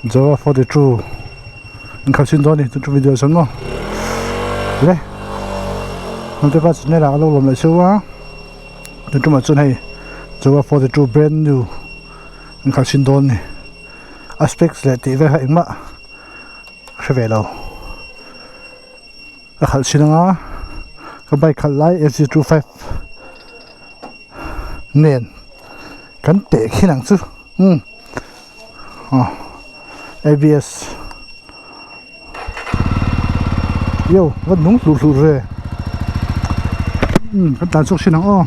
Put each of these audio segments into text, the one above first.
Jawa 42 an khalh chhin dawn a ni chu video chuan maw le hnamte pa channel ah ka lo lawm leh cheu a tun tumah chuan hei Jawa 42 brand new an khalh chhin dawn a ni a specs leh tih vel kha engmah ka hre ve lo ka khalh chhin anga ka bike khalh lai F G 25 nen kan teh khin ang chu umm. Abs yo va nung hluh hluh ve umm kan tlan chhuak thin ang aw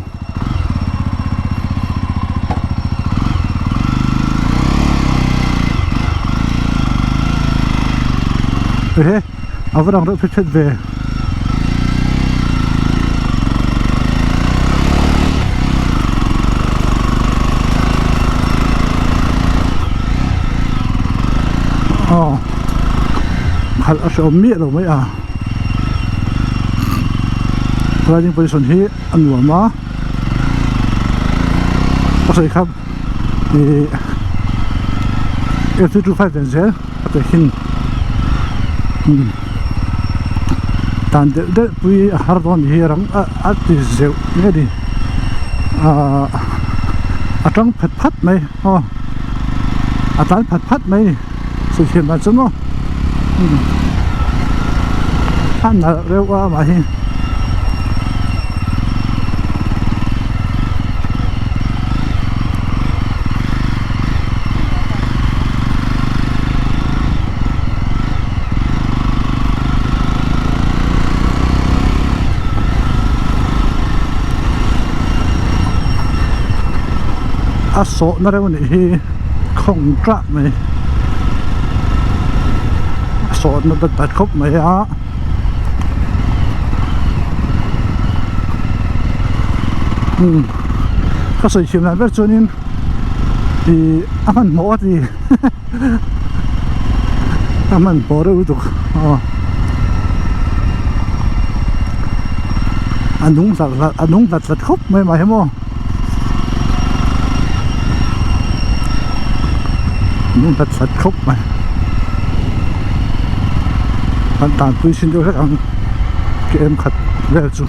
ehe a va dang reuh phet phet ve. Aw khalh a hrehawm miah lo mai a riding position hi a nuam a ka sawi kha ih F 325 ven zel a pe khin umm dan delh delh pui a har dawn ni hi rang a a ti zeuh nge ni ahh a tang phat phat mai aw a tlan phat phat mai ni sawifiah dan chu maw umm a nalh reuh a amah hi. A sawhna reuh anih hi khawng tah mai a sawhna dat dat khawp mai a umm ka sawi thiam dan ber chuanin ih a hmanhmawh a ti. A hmanhmawh reuh lutuk aw a nung hlat hlat a nung hlat hlat khawp mai mah hi maw nung hlat hlat khawp mai kan tanpui chin deuh hlek ang kem khat vel chu.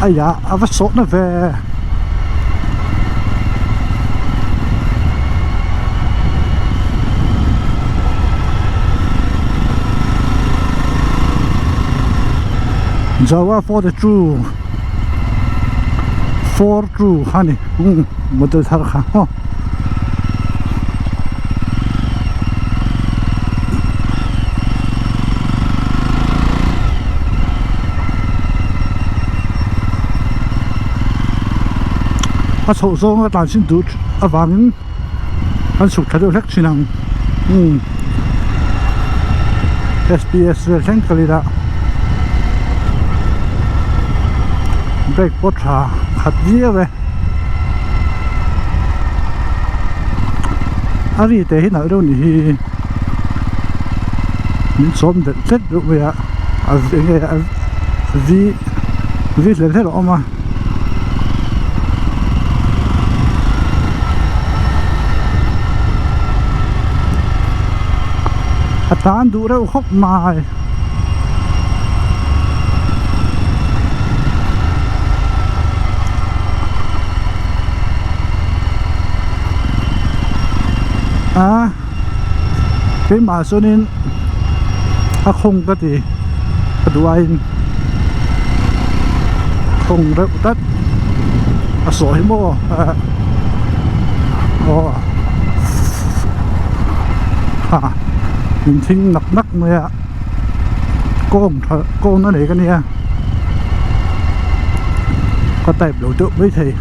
Aiah a va sawh na ve Jawa 42 42 kha ni model thar kha maw. A chhoh zawng a tlan chin duh avangin an chhuk tha deuh hlek thin ang umm S_P_S vel thleng kal ila brake pawh tha khat viau e. A ri te hi nalh deuh ni hi min chawm delh tlet deuh mai a a enge a vi vi hlel hlel a awm a a tan duh reuh khawp mai. A keimah chuanin a khawng ka ti ka duh aiin khawng reuh tlat a sawi maw aw ha min thing nak nak mai a. Kawng tha kawng a nei ka nia ka type lo deuh mai thei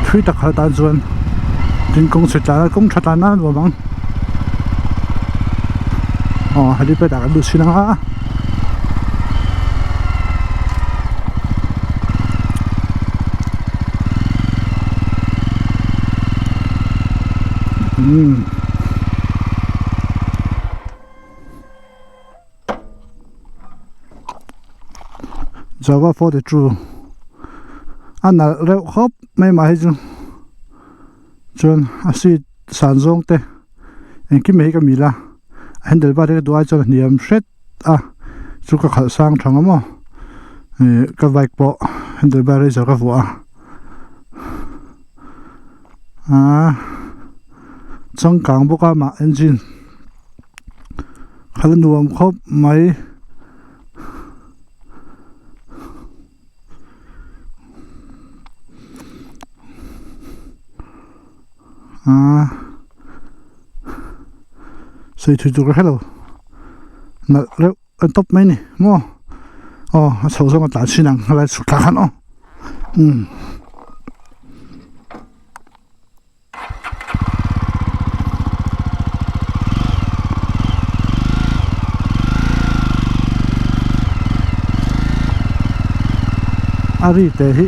thui tak khalh tan chuan tin kawng chhe tlan a kawng tha tlan nan a nuam ang aw helipad ah kan lut thin ang a. Java 42. A nalh reuh khawp mai mah hi chu chuan a seat san zawng te engkim mai hi ka mil a a handle bar hi ka duh ai chuan a hniam hret a chu ka khalh sang tha ngawt maw ih ka bike pawh handle bar razor ka vuah a aaa changkang bawk a mah engine khalh a nuam khawp mai. Aaa sawi thui tur ka hre lo nalh reuh a tawp mai a ni maw aw a chho zawng a tlan chhin ang helai chhuk thla khan aw umm. A ri te hi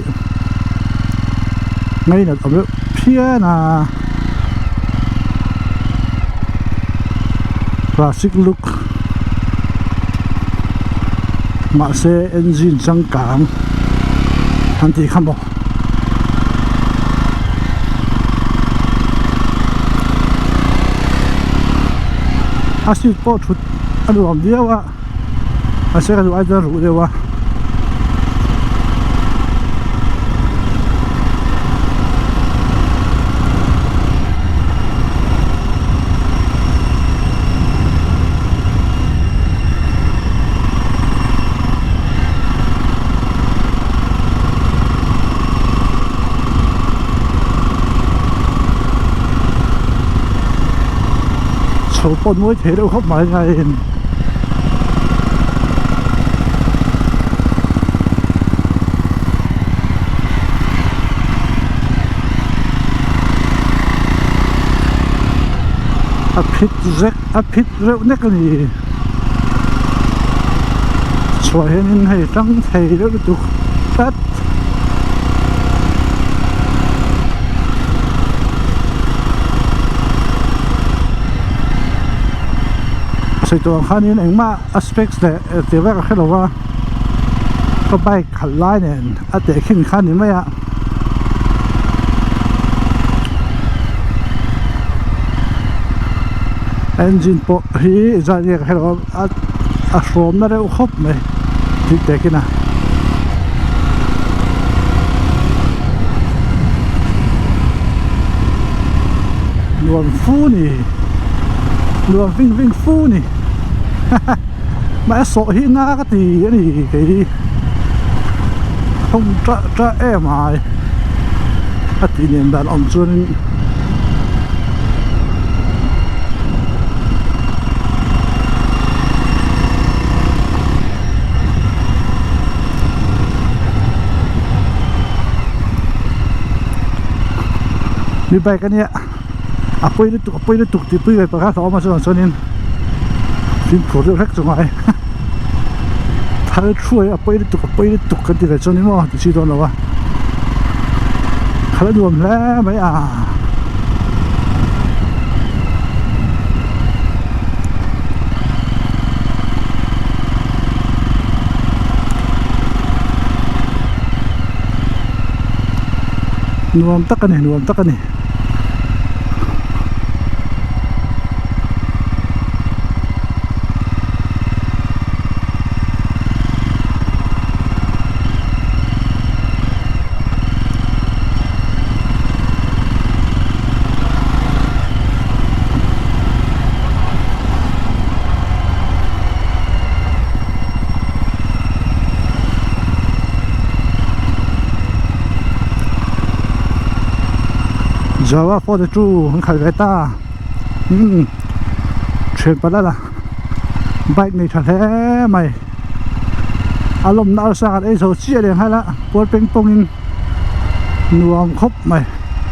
ngainat awm reuh phian a classic look mahse engine changkang an tih kha maw. A seat pawh thut a nuam viau a mahse ka duh ai chuan a ruh deuh a. Chho pawh nuai thei deuh khawp mai ngaiin a phit zek a phit reuh nek a ni chhuah hianin hei tang thei deuh lutuk tlat. Sawi tawh ang khanin engmah a specs leh tih vek a hre lo va ka bike khalh lai nen a tehkhin kha a ni mai a. Engine pawh hi zat nge ka hre lo a a hrawmna reuh khawp mai tih tehkhin a. Nuam fu ni nuam ving ving fu ni haha mahse sawh hi na ka ti a ni kei hung ṭah ṭah em ai a tih nen dan awm chuanin. Mi bike a nia a pawi lutuk a pawi lutuk tih pui ve pakhat a awm a chuvang chuanin fimkhur deuh hlek chu ngai thal thuai a pawi lutuk a pawi lutuk kan ti ve chuan emaw ti chhi dawn lo a khalh a nuam hle mai a. Nuam tak a ni nuam tak a ni. Java 42 an khalh ve ta umm thian pala la bike nei tha hle mai a lawmna arsa kan ei zo chiah leh nghal a puar peng pawng in nuam khawp mai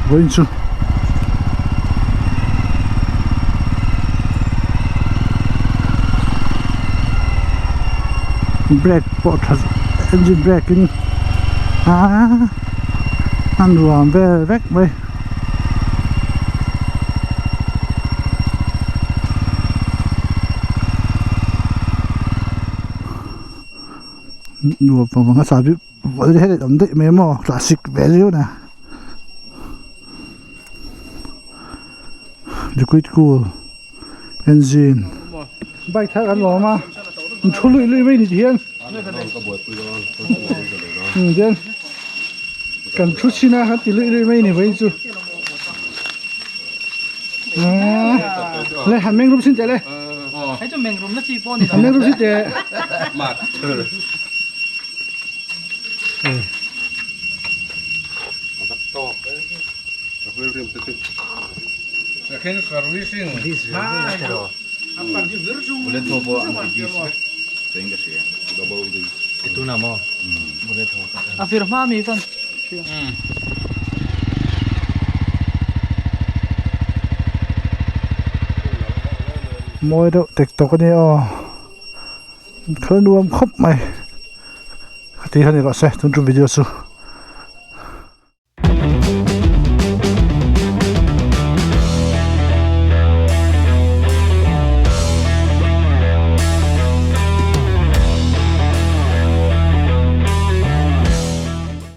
vawiin chu. Brake pawh tha engine brake in aaa a nuam vel vek mai. Nuam vang vang a chahbi. Vawi hi awm daih mai maw classic ve riau na liquid cool engine bike thar kan lawm a thu luih luih mai ni ti hian tian kan thu chhin a kan ti luih luih mai ni vawiin chu le han meng rum sin teh le han meng rum sin teh. Mawi deuh tek tawk a nia aw. Thil nuam khawp mai ka ti kha ni rawh se tun tum video chu.